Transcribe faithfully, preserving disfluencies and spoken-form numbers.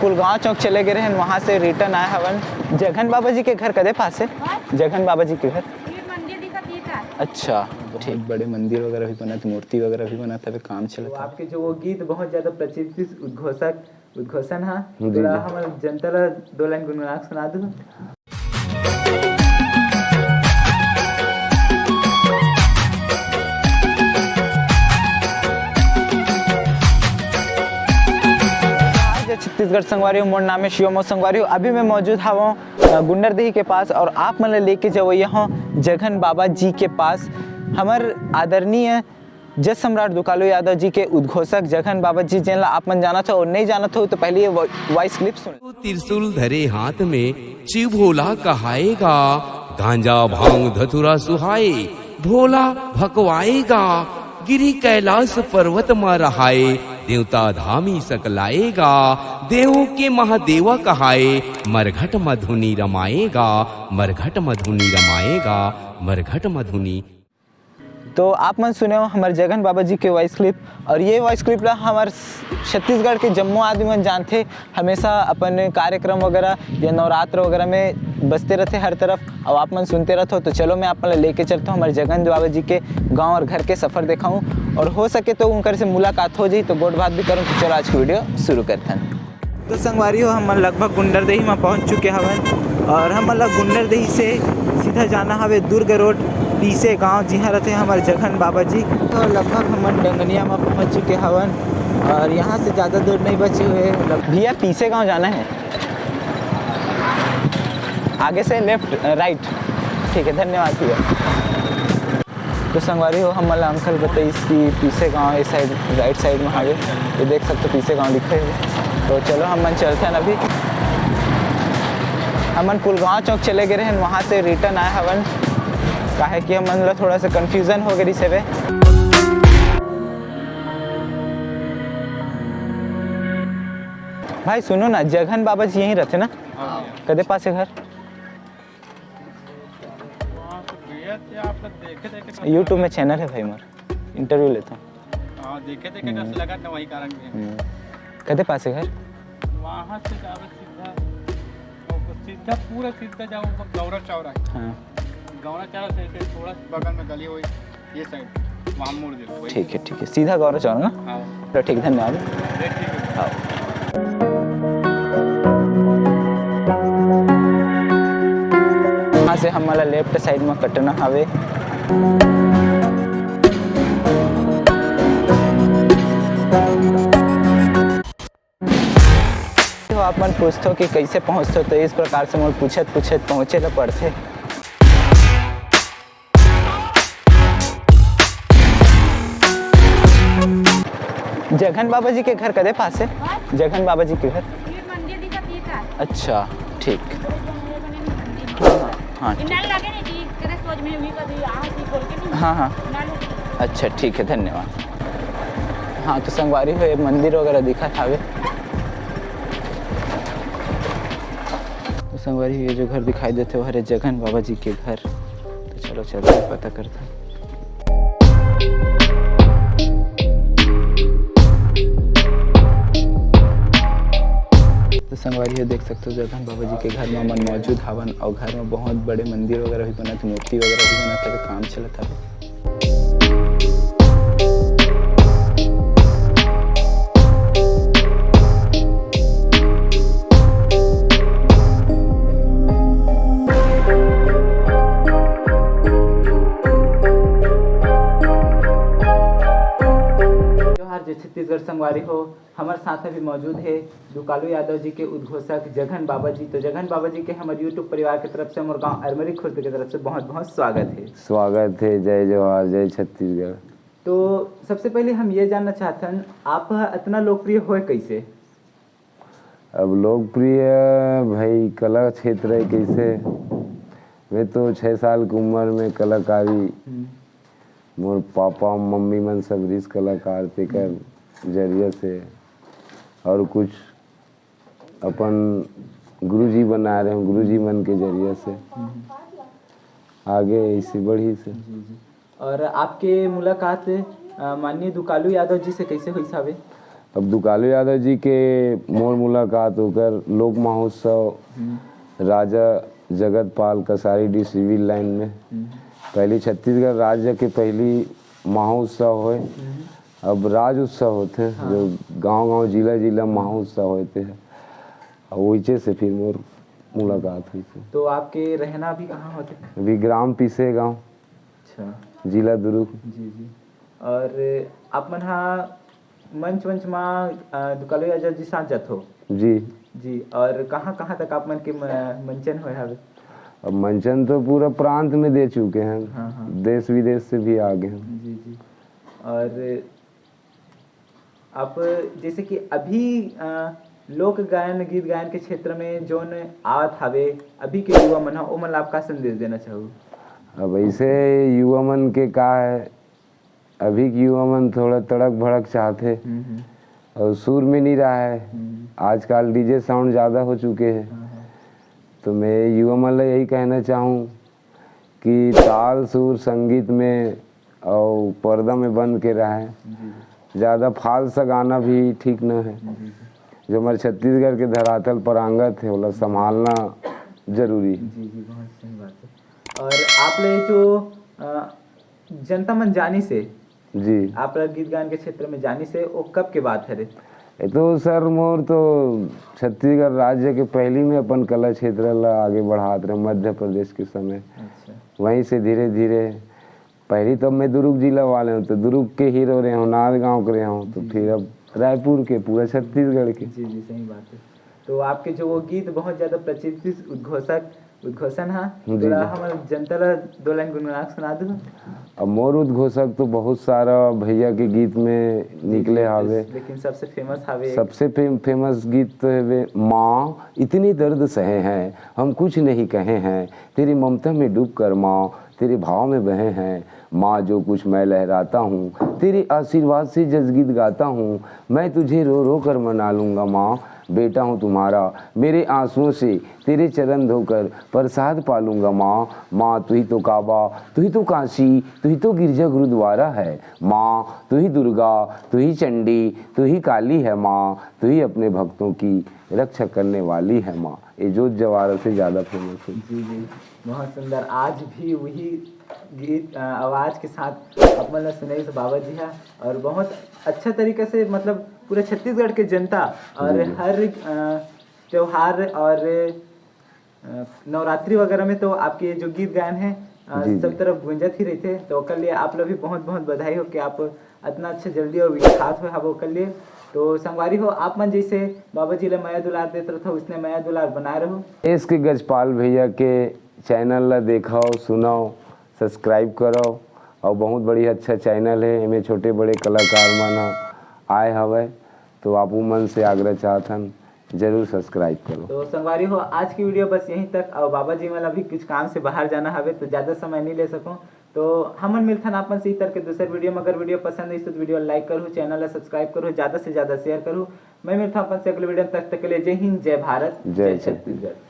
कुलगांव चौक चले गए रहन, वहाँ से रिटर्न आए हवन। जघन बाबा जी के घर कदे पास है? हाँ? जघन बाबा जी के घर। ये मंदिर दिखत ये का? अच्छा, बहुत ठीक। बड़े मंदिर वगैरह भी बनत, मूर्ति वगैरह भी बनत, अभी काम चलत तो है। आपके जो वो गीत बहुत ज्यादा प्रचलित उद्घोषक, उद्घोषण हा, जी, थोड़ा जी। हमर जनता ला दो लाइन गुनगुना के सुना दो। जय छत्तीसगढ़ संगवारी हो, मोर नाम है शिवम संगवारी हो। अभी मैं मौजूद हवं, अ, गुंडरदेही के पास और आप मन ला लेके जवइया हवं जघन बाबा जी के पास। हमर आदरणीय जस सम्राट दुकालू यादव जी के उद्घोषक जघन बाबा जी, जेन ला आप मन जानत हो और नहीं जानत हो तो पहले ये वॉ-, वॉइस क्लिप सुन। त्रिशूल धरे हाथ में शिव भोला कहाएगा, गांजा भांग धतुरा सुहाए, भोला भकवाएगा, गिरी कैलाश पर्वत म रहाए, देवता धामी सकलाएगा, देव के महादेवा कहाए, मरघट मधुनी रमाएगा, मरघट मधुनी रमाएगा, मरघट मधुनी। तो आप मन सुने हो हमर जघन बाबा जी के वॉइस क्लिप, और ये वॉइस क्लिप ला हमर छत्तीसगढ़ के जम्मो आदमी मन जानथे, हमेशा अपन कार्यक्रम वगैरह या नवरात्र वगैरह में बजते रहते हर तरफ। और आप मन सुनते रहते हो, तो चलो मैं आप मन ला लेके चलता हूँ हमर जघन बाबा जी के गाँव और घर के सफर दिखाऊँ, और हो सके तो उनकर से मुलाकात हो जाए, तो गोठ बात भी करूँ। तो चलो आज की वीडियो शुरू करते हैं। तो संगवारी हो, हमन लगभग गुंडरदेही म पहुंच चुके हवन और हमन ला गुंडरदेही से सीधा जाना हवे दुर्ग रोड, पीसे गांव, जिहां रहते हमर जघन बाबा जी। तो लगभग हमन डंगनिया म पहुंच चुके हवन और यहां से ज्यादा दूर नहीं बचे हुए। लग- भैया, पीसे गांव जाना है, आगे से लेफ्ट, राइट। ठीक है, धन्यवाद भैया। तो संगवारी हो, हमन ला अंकल बताइस कि पीसे गांव ए साइड, राइट साइड में हावे। ये देख सकते हो, पीसे गांव लिखे हे। तो चलो, हमन चलथन अभी। हमन कुलगांव चौक चले गए रहन, वहाँ से रिटर्न आए हवन, काहे कि हमन ला थोड़ा सा कन्फ्यूजन हो गए रिसे। भाई सुनो ना, जघन बाबा जी यहीं रहते ना? हाँ। कदे पास है घर? वहाँ तो गया थे, आप लोग देखे देखे तो YouTube में चैनल है भाई मोर, इंटरव्यू लेता हूँ। हाँ, देखे देखे हम्म। जैसे लगा था, वही कारण भी है। हम्म। कदे पास है घर? वहाँ से जाओ सीधा, वो सीधा, पूरा सीधा जाओ, वो गौरा चौरा है। हाँ। गौरा चौरा से ऐसे थोड़ा सा बगल में गली हुई, ये साइड, वहाँ मुड़ जाओ, वही। ठीक है, ठीक है, सीधा गौरा चौरा ना? हाँ। तो ठीक, धन्यवाद। हाँ। यहाँ से हमला लेफ्ट साइड में कटना हवे। तो आप मन पूछथो कि कैसे पहुँचथो, तो इस प्रकार से मोर पूछत पूछत पहुँचे ला पड़थे। जघन बाबा जी के घर कदे पास है? हाँ? जघन बाबा जी के घर। ये मंदिर दिखत ये का? अच्छा, ठीक। ये बने मंदिर। हाँ, हाँ, हाँ, ये ठीक। नल लगे नहीं कि करे सोच में हुई कभी यहाँ से बोल के नहीं। हाँ, हाँ। नल है। अच्छा, ठीक है, धन्यवाद। हाँ, तो संगवारी हो, ये मंदिर वगैरह दिखत हावे। तो संगवारी हो, ये जो घर दिखाई देते, वो हरे जघन बाबा जी के घर। तो चलो, चलते हैं, पता करते हैं। तो संगवारी हो, देख सकते हो, जघन बाबा जी के घर में मन मौजूद हावन, और घर में बहुत बड़े मंदिर वगैरह भी बनत, मूर्ति वगैरह भी बनत, अभी काम चलत हवे। जोहार, जय छत्तीसगढ़ संगवारी हो, हमर साथ अभी मौजूद है दुकालू यादव जी के उद्घोषक जघन बाबा जी। तो जघन बाबा जी के हमर YouTube परिवार के तरफ से, हमर गांव अरमरी खुर्द के तरफ से बहुत बहुत स्वागत है। स्वागत है, जय जोहार, जय छत्तीसगढ़। तो सबसे पहले हम ये जानना चाहथन, आप ह इतना लोकप्रिय होए कैसे? अब लोकप्रिय भाई कला क्षेत्र है कैसे, मैं तो छः साल की उम्र में कलाकारी, हम्म। मोर पापा मम्मी मन सब रिस कलाकार, तेकर जरिया से, और कुछ अपन गुरुजी बना रहे हैं, गुरुजी मन के जरिया से हम्म। आगे ऐसे बढ़ी से। जी, जी। और आपके मुलाकात, अ, माननीय दुकालू यादव जी से कैसे होइस हवे? अब दुकालू यादव जी के मोर मुलाकात ओकर लोक महोत्सव राजा जगतपाल कसारी डी सिविल लाइन में। पहली छत्तीसगढ़ राज्य के पहली महोत्सव होय, अब राज उत्सव होथे, जो गांव-गांव, जिला-जिला महोत्सव होथे। अउ ओइचे से फिर मोर मुलाकात हुई थी। तो आपके रहना भी कहाँ होथे? अभी ग्राम पीसे गांव, अच्छा। जिला दुरूग। जी, जी। और आप मन हा मंच वंच मा, अ, दुकालू यादव जी साथ जाथो? जी। जी, और कहाँ-कहाँ तक आप मन के म-, मंचन होय हवे? अब मंचन तो पूरा प्रांत में दे चुके हैं, हाँ, हाँ। देश विदेश से भी आ गए हैं। जी, जी। और आप जैसे कि अभी, अ, लोक गायन, गीत गायन के क्षेत्र में जोन आवत हवे, अभी के युवा मन ह, ओमन ला आप का संदेश देना चाहू? अब ऐसे युवा मन के का है, अभी के युवा मन थोड़ा तड़क भड़क चाहथे हम्म, हम्म। और सुर में नहीं रहा है। हम्म। आजकल डीजे साउंड ज़्यादा हो चुके हैं। हाँ, हाँ। तो मैं युवा मन ला यही कहना चाहूँ कि ताल सुर संगीत में और पर्दा में बन के रहे। जी, जी। ज़्यादा फालसा गाना भी ठीक न है। जी, जी। जो हमारे छत्तीसगढ़ के धरातल पर आंगत है, ओला संभालना जरूरी है। जी, जी, बहुत सही बात है। और आप ले जो, अ, जनता मन जानी से जी। आप ला गीत गायन के क्षेत्र में जानी से, वो कब के बात हरे? ये तो सर, मोर तो छत्तीसगढ़ राज्य के पहली में अपन कला क्षेत्र ला आगे बढ़ात रहे, मध्य प्रदेश के समय। अच्छा। वहीं से धीरे-धीरे, पहली तो मैं दुर्ग जिला वाले हूँ, तो दुर्ग के ही रहे हूँ, नांदगांव के रहे हूँ, तो जी। फिर अब रायपुर के, पूरा छत्तीसगढ़ के। जी, जी, सही बात है। तो आपके जो वो गीत बहुत ज़्यादा प्रचलित, उद्घोषक, उद्घोषण हा, जी, थोड़ा जी। हमर जनता ला दो लाइन गुनगुना के सुना दो। अब मोर उद्घोषक तो बहुत सारा भैया के गीत में जी, निकले जी, हावे। लेकिन सबसे फेमस हावे। सबसे फे-, फेमस गीत तो है वे, माँ इतनी दर्द सहे हैं, हम कुछ नहीं कहे हैं, तेरी ममता में डूब कर माँ, तेरे भाव में बहे हैं। माँ, जो कुछ मैं लहराता हूँ, तेरे आशीर्वाद से जस गीत गाता हूँ। मैं तुझे रो रो कर मना लूँगा माँ, बेटा हूँ तुम्हारा, मेरे आंसुओं से तेरे चरण धोकर प्रसाद पालूंगा माँ। माँ, तू ही तो काबा, तू ही तो काशी, तू ही तो गिरजा गुरुद्वारा है। माँ, तू ही दुर्गा, तू ही चंडी, तू ही काली है माँ, तू ही अपने भक्तों की रक्षा करने वाली है माँ। ये जोत जवार से ज़्यादा फेमस है। जी, जी, बहुत सुंदर। आज भी वही गीत, अ, आवाज के साथ आप मन ला सुनाइस बाबा जी हा, और बहुत अच्छा तरीका से, मतलब, पूरा छत्तीसगढ़ के जनता और जी, जी। हर, अ, त्योहार और, अ, नवरात्रि वगैरह में तो आपके जो गीत गायन है, अ, जी, सब जी। तरफ गूंजत ही रहिथे। तो ओकर लिए आप ला भी बहुत बहुत बधाई हो कि आप अतना अच्छा जल्दी और विख्यात हो हव ओकर लिए। तो संगवारी हो, आप मन जैसे बाबा जी ला मया दुलार देत रहो, उसने मया दुलार बनाए रहो। एस के गजपाल भैया के चैनल ला देखव, सुनव, सब्सक्राइब करव, और बहुत बढ़िया अच्छा चैनल है, एमे छोटे बड़े कलाकार मन ह आए हवय, तो आप मन से आग्रह चाहत हन, जरूर सब्सक्राइब करो। तो संगवारी हो, आज की वीडियो बस यहीं तक। और बाबा जी मन अभी कुछ काम से बाहर जाना हवे, तो ज़्यादा समय नहीं ले सकूँ। तो हमन मिलथन आप मन से इतर के दूसर वीडियो में। अगर वीडियो पसंद आइस तो वीडियो लाइक करो, चैनल ला सब्सक्राइब करो, ज़्यादा से ज़्यादा शेयर करो। मैं मिलथन आप मन से अगले वीडियो में, तब तक के लिए जय हिंद, जय भारत, जय जय छत्तीसगढ़।